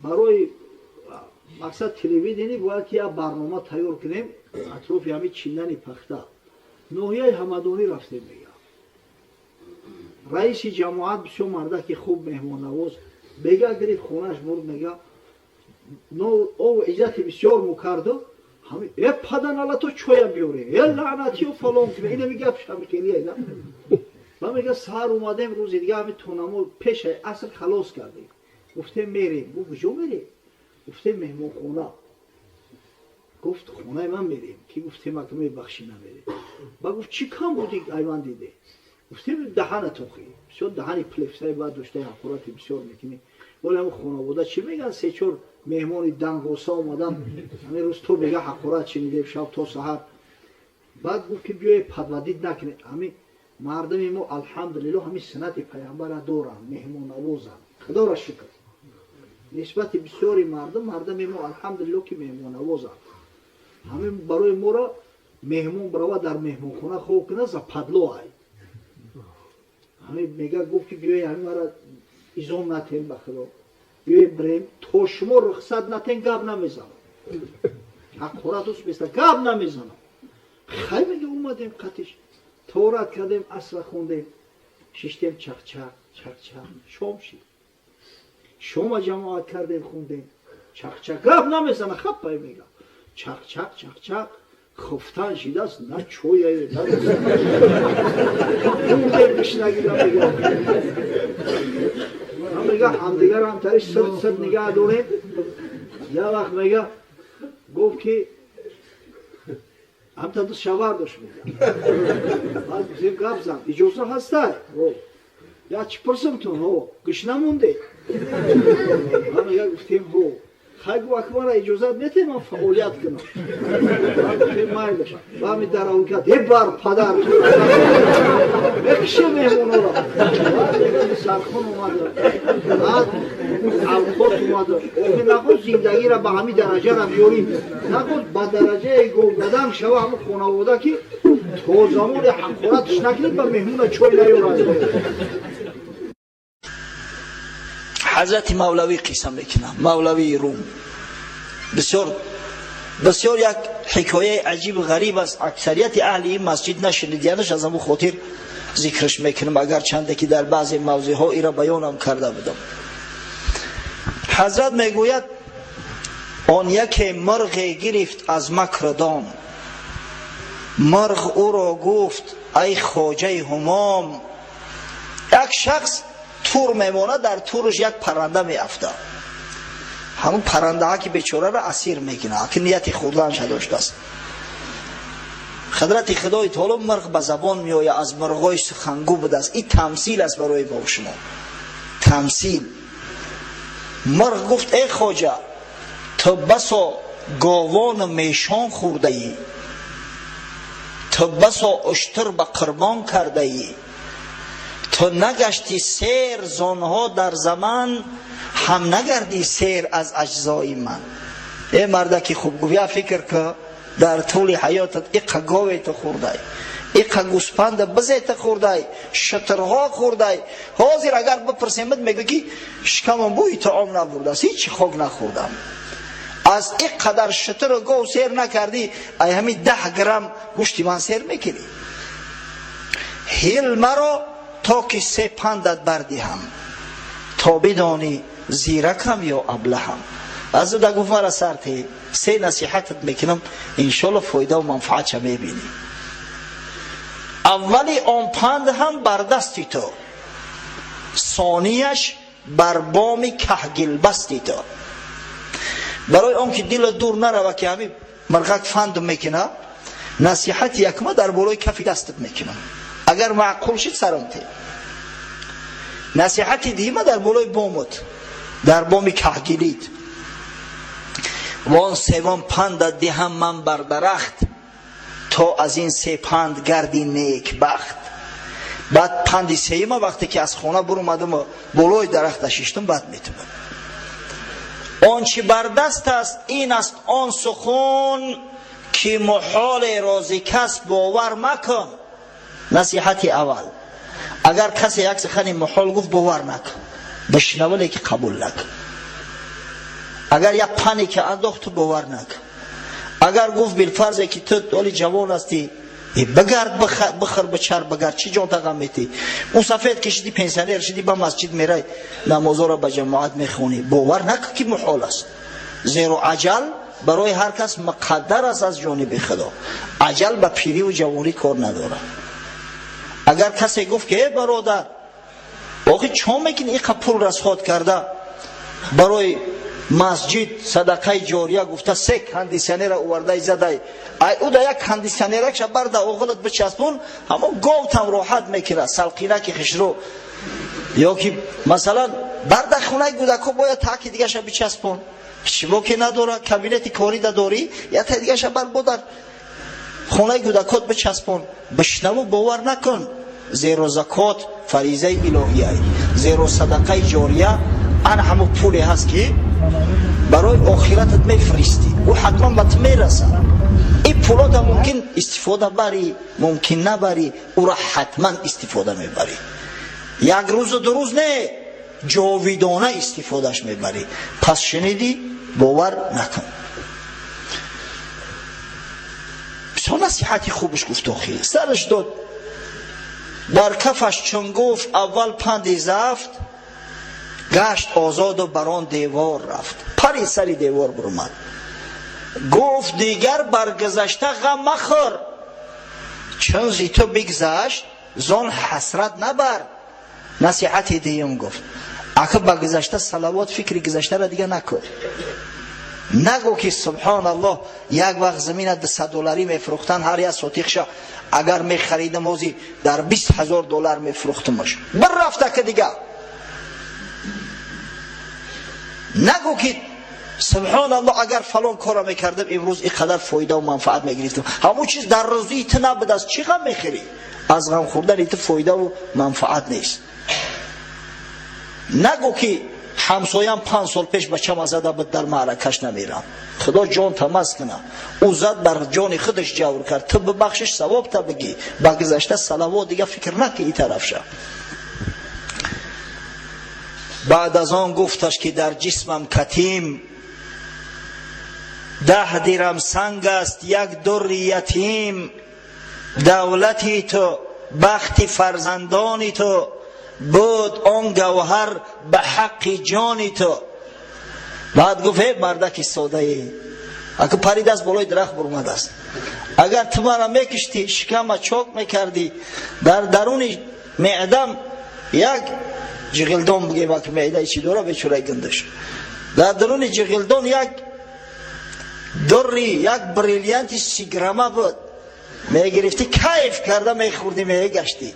Барои мақсад телевидение бояд ки як барнома тайёр кунем атрофи ҳамин чиндани пахта. Ноҳияи Ҳамадонӣ рафтем, мега, раиси ҷамоат бисёр мардаки хуб, меҳмоннавоз, бега гирифт, хонаш бурд, мега, ов иззати бисёр мукарду э паданалато чоя биёре, э лаънатиё фалон кунем, инами гап шабикелия. Ба мега, саҳар омадем, рӯзи дига ҳами тонамо пешаи аср халос кардем. Гуфтем, мерем. Гуфт: «Куҷо мерем?» Гуфтем, меҳмонхона. Гуфт: «Хонаи ман мерем». Ки гуфтем, ака, мебахшӣ, намерем. Ба гуфт: «Чӣ кам буди айван диде?» Гуфтем: «Даҳана тохӣ бисёр, даҳани плефсаи баъд доштаи, ҳақорати бисёр мекунӣ». Вале ҳамн хонавода чӣ мегӯянд? Се чор меҳмони дангоса омадан ҳамин рӯз, то бега ҳақорат шинидем шаб то саҳар. Баъд гуфт, ки биёе, подводить накунед. Ҳамин мардуми мо, алҳамдулилло, ҳамин суннати паямбара доранд, меҳмоннавозанд, худоро шукр. Нисбати бисёри мардум, мардуми мо, алҳамдулилло, ки меҳмоннавозанд. Ҳамин барои моро меҳмон барова дар меҳмонхона хоб кунад, западло ай. Ҳамин мега, гуфт, ки биёе, ҳамин мара изом натем, ба худо, биёе бирем, то шумо рухсат натен, гап намезанам, ҳақоратус беста, гап намезанам. Хай, мега, омадем, қатиш торат кардем, асра хондем, шиштем, чақчақ чақчақ, шом шид. Шома ҷамоат кардем, хондем, чақчақ, гап намезана, хаппай, мега, чақчақ чақчақ, хуфтан шидааст, на чояе, на бурдем, гишнагида. Мега, ҳамдигар ҳамтари сирт сирт нигаҳ дорем. Я вақт, мега, гуфт, ки ҳамта ду шавар дошт, мега. Баъд гуфтем: «Гап зан, иҷоза ҳастай, я чӣ пурсимтун, ҳо, гишна монде?» Мега, гуфтем: «Ҳо». Хай, гу, акмара иҷозат метем, ман фаъолият кунам? Гуфтем: «Майлаш». Бами даравон кард: «Е бар падар, мекише меҳмонора». Сархон омада, баъд авқот омада. Охир нахост зиндагиро ба ҳамин дараҷара биёрӣ, нахост ба дараҷаи говгадан шава ҳамин хонавода, ки то замоне ҳақоратш накунед, ба меҳмона чой наёрад. Ҳазрати Мавлавӣ қисса мекунам, Мавлавии Рум. Бисёр бисёр як ҳикояи аҷибу ғариб аст. Аксарияти аҳли ин масҷид нашунидиянаш, аз ҳамун хотир зикраш мекунам, агарчанде ки дар баъзе мавзеъҳо ира баёнам карда будам. Ҳазрат мегӯяд: он яке мурғе гирифт аз макру дом. Мурғ ӯро гуфт: «Ай хоҷаи ҳумом». Як шахс тур мемонад, дар турш як парранда меафтад. Ҳамун паррандаҳа ки бечораро асир мекунад, ки нияти хӯрданша доштааст. Ҳадрати Худои таоло, мурғ ба забон меояд, аз мурғҳои сухангӯ будааст. Ин тамсил аст барои мо шумо, тамсил. Мурғ гуфт: «Эй хоҷа, ту басо говону мешон хӯрдаӣ, ту басо уштур ба қурбон кардаӣ, ту нагашти сер зонҳо дар заман, ҳам нагардӣ сер аз аҷзои ман». Э мардаки хуб, гуфт, я фикр ка, дар тӯли ҳаётат иқа гове ту хӯрдай, иқа гӯспанда бизе ту хӯрдай, шутурҳо хӯрдай. Ҳозир агар бипурсемад, мегӯ, ки шикамон бӯи таом набурдааст, ҳичи хок нахӯрдам. Аз ин қадар шутуру гов сер накардӣ, ай ҳамин 10 грамм гӯшти ман сер мекунӣ? Ҳил маро, то ки се пандат бардиҳам, то бидонӣ зиракам ё аблаҳам. Аз да гуфт: «Мара сарте, се насиҳатат мекунам, иншолло фоидаву манфаатша мебинӣ. Аввали он панд ҳам бар дасти ту, сонияш бар боми каҳгилбасти ту». Барои он ки дилат дур нарава, ки ҳамин мирғак фанд мекунад, насиҳати якма дар болои кафи дастат мекунам, агар маъқул шид, сарам те. Насиҳати дима дар болои бомот, дар боми каҳгилид. Вон севом пандат диҳам ман бар дарахт, то аз ин се панд гарди некбахт. Баъд панди сеюма, вақте ки аз хона буромадам, болои дарахта шиштам, баъд метумад. Он чи бар даст аст, ин аст он сухан, ки муҳоле рози кас бовар макун. Насиҳати аввал: агар касе як сухани муҳол гуфт, бовар накун, бишнава, леки қабул накун. Агар як паника андохт, ту бовар накун. Агар гуфт билфарзе ки ту оли ҷавон ҳастӣ, бигард, бихӯр, бичар, бигард, чӣ ҷон тағам метӣ? Он сафед ки шидӣ, пенсионер шидӣ, ба масҷид мерай, намозоро ба ҷамоат мехонӣ. Бовар накун ки муҳол аст, зеро аҷал барои ҳар кас муқаддар аст аз ҷониби Худо. Аҷал ба пириву ҷавонӣ кор надорад. Агар касе гуфт ки э бародар, охи чо мекунӣ иқа пул расход карда барои масҷид, садақаи ҷория гуфта се кондитсионера овардай задай, ай ӯ да як кондитсионеракша барда оғилат бичаспон, ҳамон говтам роҳат мекунад, салқинаки хишрӯ, ё ки масалан барда хонаи кӯдако бояд таки дигаша бичаспон, чиво ки надора, кабинети корӣ да дорӣ, як дигаша бар бодар хонаи кӯдакот бичаспон. Бишнаву бовар накун, зеро закот фаризаи илоҳия, зеро садақаи ҷория ан ҳамон пуле ҳаст ки барои охиратат мефиристӣ, ӯ ҳатман ба ту мерасад. Ин пулота мумкин истифода барӣ, мумкин набарӣ, ӯра ҳатман истифода мебарӣ. Як рӯзу ду рӯз не, ҷовидона истифодаш мебарӣ. Пас шунидӣ, бовар накун. Бисёр насиҳати хубаш гуфт, охи сараш дод дар кафаш, чун гуфт аввал панди зафт, гашт озоду бар он девор рафт, пари сари девор бурмад. Гуфт дигар бар гузашта ғам махӯр, чун зи ту бигзашт, зон ҳасрат набар. Насиҳати дуюм гуфт: ака, ба гузашта салавот, фикри гузаштаро дига накун. Нагӯ ки субҳоналлоҳ, як вақт замина 200 долларӣ мефурӯхтан, ҳар як сотиқша агар мехаридам, ҳози дар 20 000 доллар мефурӯхтамаш. Бір рафта ки дига. Нагӯ ки субҳоналлоҳ, агар фалон корро мекардам, имрӯз ин қадар фоидаву манфаат мегирифтам. Ҳамон чиз дар рӯзии ту набудааст, чӣ ғам мехӯрӣ? Аз ғам хӯрдани ту фоидаву манфаат нест. Нагӯ ки ҳамсоям 5 сол пеш бачама зада буд, дар маъракаш намерам. Худо ҷон тамаз куна, ӯ зад, бар ҷони худаш ҷавр кард, ту бибахшиш, савоб та бигӣ. Ба гузашта салавот дига фикр накӣ, и тараф ша. Баъд аз он гуфташ ки дар ҷисмам катим 10 дирам санг аст, як дурри ятим. Давлати ту бахти фарзандони ту буд, он гавҳар ба ҳаққи ҷони ту. Баъд гуфт: э мардаки содае, аку паридааст, болои дарахт бурмадааст, агар ту мара мекиштӣ, шикама чок мекардӣ, дар даруни меъдам як ҷиғилдон, бигем, аку меъдаи чӣ дора бечораи гиндаш, дар даруни ҷиғилдон як дурри, як бриллианти 30 грамма буд, мегирифтӣ, кайф карда мехӯрдӣ, мегаштӣ,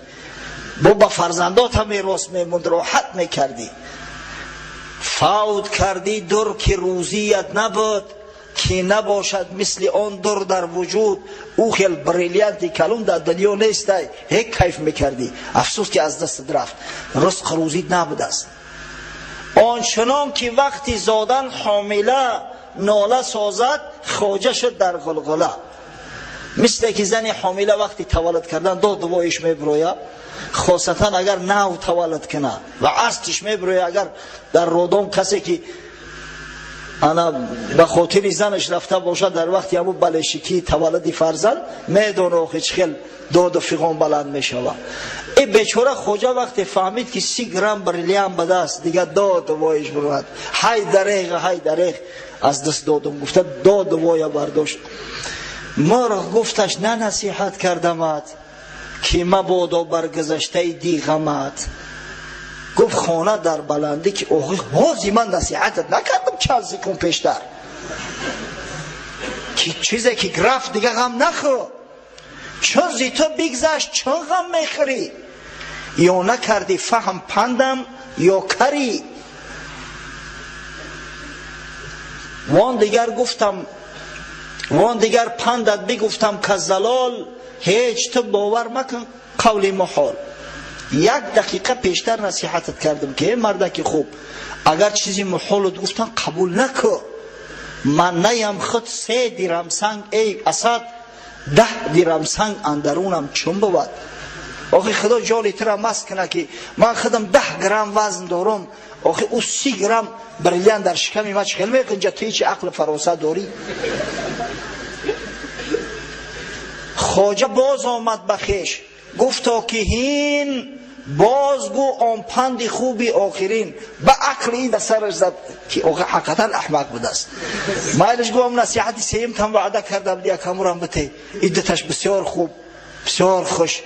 бо ба фарзандота мерос мемонд, роҳат мекардӣ. Фавт кардӣ дур ки рӯзият набуд, ки набошад мисли он дур дар вуҷуд. Ӯ хел бриллианти калон дар дунё нестай, ҳек кайф мекардӣ. Афсӯс ки аз дастат рафт, ризқ рӯзит набудааст. Ончунон ки вақти зодан ҳомила нола созад, хоҷа шуд дар ғулғула. Мисле ки зани ҳомила вақти таваллуд кардан доду воиш мебирояд, хосатан агар нав таваллуд кунад ва астиш мебирояд. Агар дар родом касе ки ана ба хотири занаш рафта бошад, дар вақти ҳамун балешикии таваллуди фарзанд медона, охи чӣ хел доду фиғон баланд мешавад. Э бечора хоҷа вақте фаҳмид ки 30 грамм бриллиант ба даст, дига доду воиш бурад, ҳай дареғ, ҳай дареғ, аз даст додум гуфта, доду воя бардошт. Мурғ гуфташ: на насиҳат кардамат ки мабодо бар гузаштаи диғамат. Гуфт хона дар баландӣ ки охи ҳози ман насиҳатат накардам чанд секунд пештар, ки чизе ки рафт, дига ғам нахӯр, чун зи ту бигзашт, чун ғам мехӯрӣ? Ё накардӣ фаҳм пандам, ё карӣ? Вон дигар гуфтам, вон дигар пандат бигуфтам, ка залол ҳеҷ ту бовар макун қавли муҳол. Як дақиқа пештар насиҳатат кардам ки э мардаки хуб, агар чизи муҳолат гуфтан, қабул накун. Ман наям худ 3 дирам санг, эй асад, 10 дирам санг андарунам чун бувад? Охи худо ҷоли тура маст куна ки ман худам 10 грамм вазн дорам. Охи ӯ 30 грамм бриллиант дар шиками ма чӣ хел меқинҷа? Ту ҳечи ақли фаросат дорӣ? Хоҷа боз омад ба хеш, гуфто ки ҳин бозгӯ он панди хуби охирин. Ба ақли ин сараш зад ки охи ҳақиқатан аҳмақ будааст. Майлиш гуфтам насиҳати сеюм там ваъда карда буди, якамурам бите. Иддаташ бисёр хуб, бисёр хуш.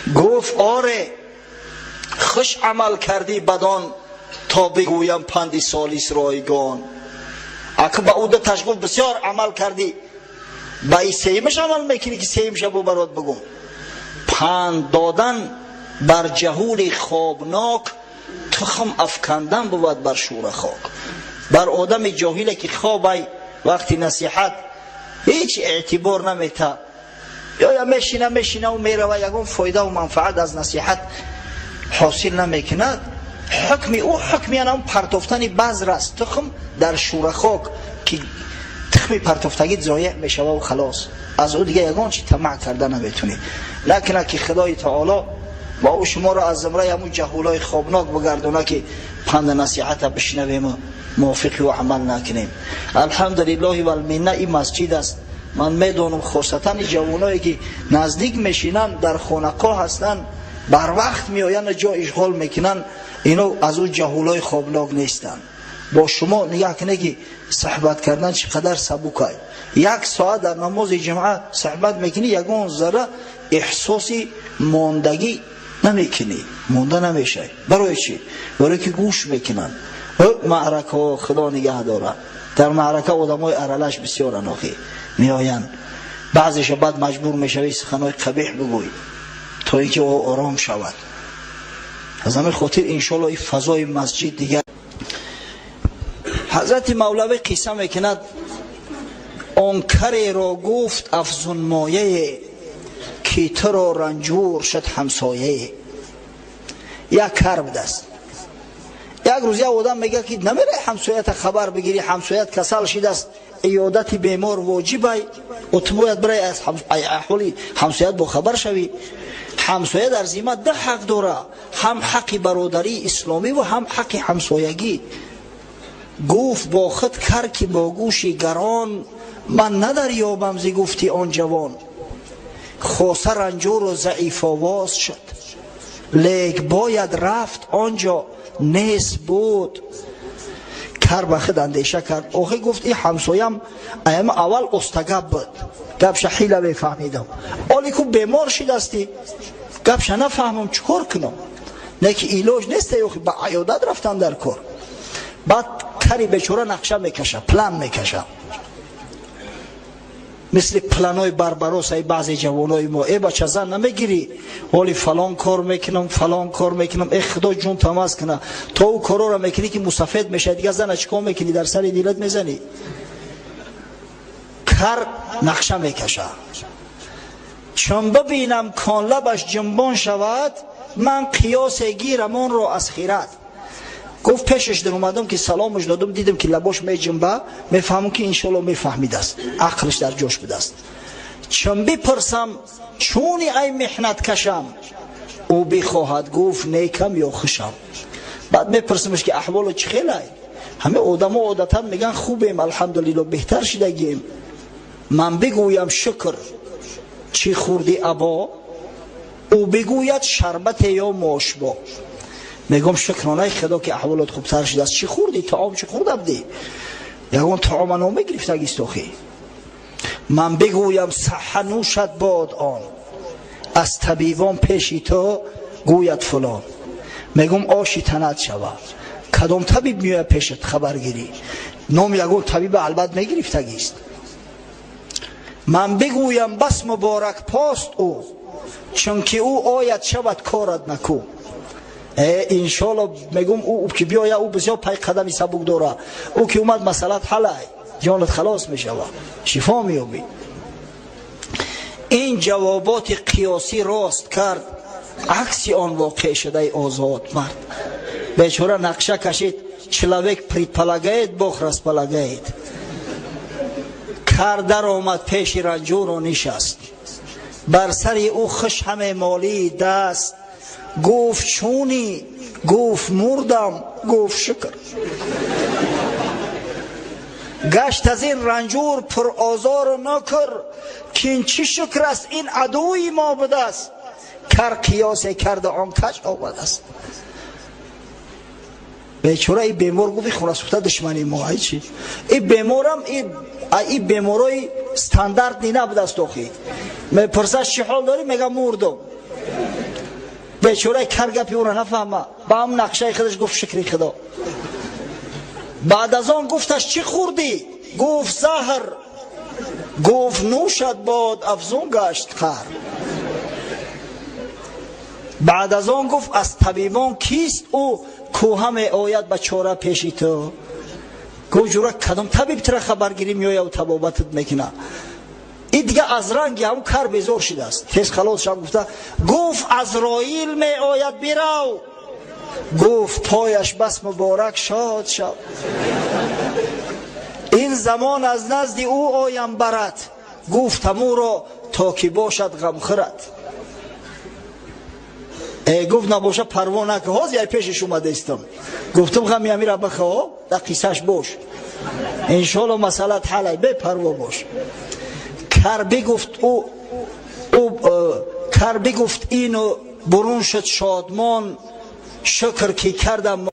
Гуфт оре, хуш амал кардӣ бадон, то бигӯям панди солис ройгон. Ака ба ӯ даташ гуфт бисёр амал кардӣ, ба и сеюмаш амал мекунӣ ки сеюмша бу барот бигӯм. Панд додан бар ҷаҳули хобнок тухм афкандан бувад бар шӯра хок. Бар одами ҷоҳиле ки хобай, вақти насиҳат ҳеҷ эътибор намета, ё я мешина мешинаву мерава, ягон фоидаву манфаат аз насиҳат ҳосил намекунад. Ҳукми ӯ ҳукми анам партофтани базр аст, тухм дар шӯра хок, ки тухми партофтагӣ зоеъ мешававу халос, аз ӯ дига ягон чи тамаъ карда наметунӣ. Накунад ки Худои таоло ва ӯ шуморо аз зумраи ҳамун ҷаҳулои хобнок бигардона, ки панду насиҳата бишнавему мувофиқи ӯ амал накунем. Алҳамдулиллоҳи валминна, ин масҷид аст. Ман медонам, хосатан ҷавоное ки наздик мешинанд, дар хонақо ҳастанд, барвақт меоянд, ҷо ишғол мекунанд, ино аз ӯ ҷаҳулои хобнок нестанд. Бо шумо нигаҳ кунед ки суҳбат кардан чӣ қадар сабукай. Як соат дар намози ҷумъа суҳбат мекунӣ, ягон зарра эҳсоси мондагӣ намекунӣ, монда намешавӣ. Барои чӣ? Барои ки гӯш мекунанд. Маъракаҳо Худо нигаҳ дорад. Дар маърака одамои аралаш бисёранд, охи меоянд. Баъзеша баъд маҷбур мешавӣ суханҳои қабеҳ бигӯй, то ин ки ӯ ором шавад. Аз ҳамин хотир иншоалло ин фазои масҷид дигар. Ҳазрати Мавлавӣ қисса мекунад: он кареро гуфт афзунмояе, ки туро ранҷур шуд ҳамсояе. Як кар будааст. Як рӯз як одам мегӯяд ки намерай ҳамсоята хабар бигирӣ, ҳамсоят касал шидааст, иёдати бемор воҷибай, о ту бояд бирай аз аҳволи ҳамсоят бохабар шавӣ. Ҳамсоя дар зимма ду ҳақ дора, ҳам ҳаққи бародарии исломӣ ва ҳам ҳаққи ҳамсоягӣ. Гуфт бо худ кар ки бо гӯши гарон ман надарёбам зи гуфти он ҷавон. Хоса ранҷуру заифовоз шуд, лек бояд рафт он ҷо нест буд. Кар ба худ андеша кард, охи гуфт ин ҳамсоям аяма аввал остагап буд, гапша ҳила мефаҳмидам, оли ку бемор шидасти, гапша нафаҳмам, чӣ кор кунам? Не ки илоҷ нест, охи ба аёдат рафтан дар кор. Баъд кари бечора нақша мекаша, план мекаша, мисли планои барбаросаи баъзе ҷавонои мо. Э бача, зан намегирӣ, ҳоли фалон кор мекунам, фалон кор мекунам, э худо ҷун тамаз куна. То ӯ корора мекунӣ ки мусафед мешавад, дигар зана чӣ кор мекунӣ, дар сари дилат мезанӣ. Кар нақша мекаша: чун бибинам кон лабаш ҷунбон шавад, ман қиёсе гирам онро аз хират. Гуфт пешаш даромадам ки саломаш додам, дидам ки лабош меҷунба, мефаҳмам ки иншоалло мефаҳмидааст, ақлиш дар ҷош будааст. Чун бипурсам чуни ай меҳнат кашам, ӯ бихоҳад гуфт некам ё хушам. Баъд мепурсамаш ки аҳволо чӣ хелай? Ҳама одамо одатан мегӯянд хубем, алҳамдулилло, беҳтар шидагием. Ман бигӯям шукр, чӣ хӯрди або? Ӯ бигӯяд шарбате ё мошбо. Мегӯм шукронаи худо ки аҳволот хубтар шудааст. Чӣ хӯрдӣ? Таом чӣ хӯрда будӣ? Ягон таома номегирифтагист охи. Ман бигӯям саҳа нӯшад бод он, аз табибон пеши ту гӯяд фулон. Мегӯм оши танат шава, кадом табиб меояд пешат хабаргирӣ? Номи ягон табиба албат мегирифтагист. Ман бигӯям бас муборак пост ӯ, чунки ӯ ояд шавад корат наку. Иншоалло мегӯм ӯ ки биёя, ӯ бисёр пай қадами сабук дора, ӯ ки омад масъалат ҳалай, ҷонат халос мешава, шифо меёбӣ. Ин ҷавоботи қиёсӣ рост кард, акси он воқеъ шудаи озод мард. Бечора нақша кашид. Человек предполагает, бог располагает. Кар даромад пеши ранҷуру нишаст, бар сари ӯ хуш ҳаме молии даст. Гуфт чуни Гуфт: мурдам. Гуфт: шукр. Гашт аз ин ранҷур пурозору нокр, кин чӣ шукр аст, ин адуи мо будааст. Кар қиёсе карда, он каҷ омадааст. Бечора и бемор гуфт: и хонасӯхта душмани мо ай чи? И беморам и беморои стандартный набудааст. Охи мепурсад: чӣ ҳол дорӣ? Мега: мурдум. Бечораи кар гапи ӯро нафаҳма, ба ҳам нақшаи худаш гуфт: шукри худо. Баъд аз он гуфташ: чӣ хӯрдӣ? Гуфт: заҳр. Гуфт: нӯшат бод, афзун гашт қаҳр. Баъд аз он гуфт: аз табибон кист ӯ кӯҳа меояд ба чора пеши ту? Гуфт: ҷура, кадом табиб тура хабаргирӣ меояд табобатат мекунад? И дига аз ранги ҳамун кар безор шудааст, тез халос шав гуфта, гуфт: Азроил меояд, бирав. Гуфт: пояш бас муборак, шод шав. Ин замон аз назди ӯ оям барад. Гуфтам ӯро то ки бошад ғамхӯрат. Гуфт: набоша, парво нака, ҳозир ай пешаш омадаистам. Гуфтам: ғами амира бихо, дар қиссаш бош, иншоалло масъалат ҳалай, бепарво бош. Кар бигуфт ӯ кар бигуфт ину бурун шуд шодмон, шукр ки кардам.